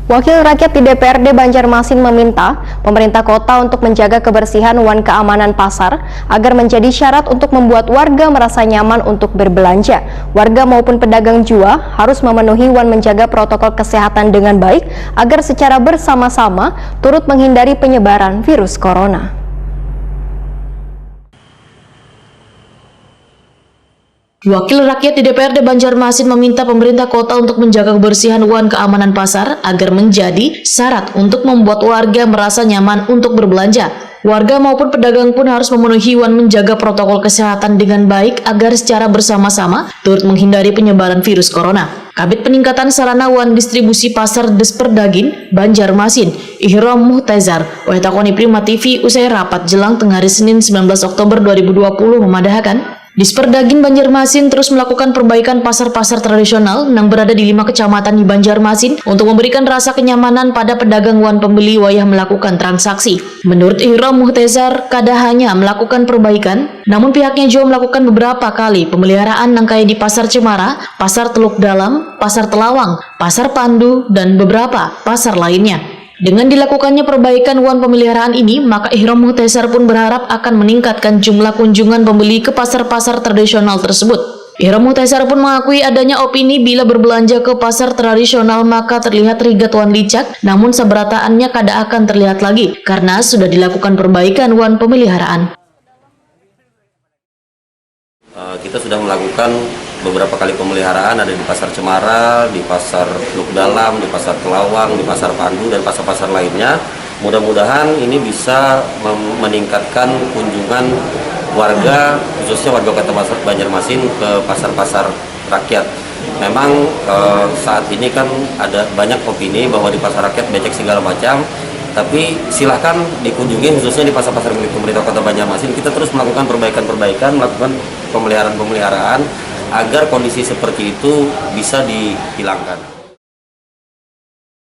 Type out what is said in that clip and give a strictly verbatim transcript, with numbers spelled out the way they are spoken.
Wakil rakyat di D P R D Banjarmasin meminta pemerintah kota untuk menjaga kebersihan wan keamanan pasar agar menjadi syarat untuk membuat warga merasa nyaman untuk berbelanja. Warga maupun pedagang jua harus memenuhi wan menjaga protokol kesehatan dengan baik agar secara bersama-sama turut menghindari penyebaran virus corona. Wakil rakyat di D P R D Banjarmasin meminta pemerintah kota untuk menjaga kebersihan wan keamanan pasar agar menjadi syarat untuk membuat warga merasa nyaman untuk berbelanja. Warga maupun pedagang pun harus memenuhi wan menjaga protokol kesehatan dengan baik agar secara bersama-sama turut menghindari penyebaran virus corona. Kabid Peningkatan Sarana wan Distribusi Pasar Disperdagin Banjarmasin, Ihram Muhtezar, wadah takuni Prima T V usai rapat jelang tengah hari Senin sembilan belas Oktober dua ribu dua puluh memadahakan, Disperdagin Banjarmasin terus melakukan perbaikan pasar-pasar tradisional nang berada di lima kecamatan di Banjarmasin untuk memberikan rasa kenyamanan pada pedagang wan pembeli wayah melakukan transaksi. Menurut Ihram Muhtezar, kada hanya melakukan perbaikan, namun pihaknya juga melakukan beberapa kali pemeliharaan nang kaya di Pasar Cemara, Pasar Teluk Dalam, Pasar Telawang, Pasar Pandu, dan beberapa pasar lainnya. Dengan dilakukannya perbaikan wan pemeliharaan ini, maka Ihram Muhtesar pun berharap akan meningkatkan jumlah kunjungan pembeli ke pasar-pasar tradisional tersebut. Ihram Muhtesar pun mengakui adanya opini bila berbelanja ke pasar tradisional maka terlihat rigat wan licak, namun saberataannya kada akan terlihat lagi karena sudah dilakukan perbaikan wan pemeliharaan. Eh, kita sudah melakukan beberapa kali pemeliharaan, ada di Pasar Cemara, di Pasar Teluk Dalam, di Pasar Telawang, di Pasar Pandu, dan pasar-pasar lainnya. Mudah-mudahan ini bisa mem- meningkatkan kunjungan warga, khususnya warga Kota Pasar Banjarmasin, ke pasar-pasar rakyat. Memang eh, saat ini kan ada banyak opini bahwa di pasar rakyat becek segala macam, tapi silahkan dikunjungi, khususnya di pasar-pasar milik pemerintah Kota Banjarmasin. Kita terus melakukan perbaikan-perbaikan, melakukan pemeliharaan-pemeliharaan agar kondisi seperti itu bisa dihilangkan.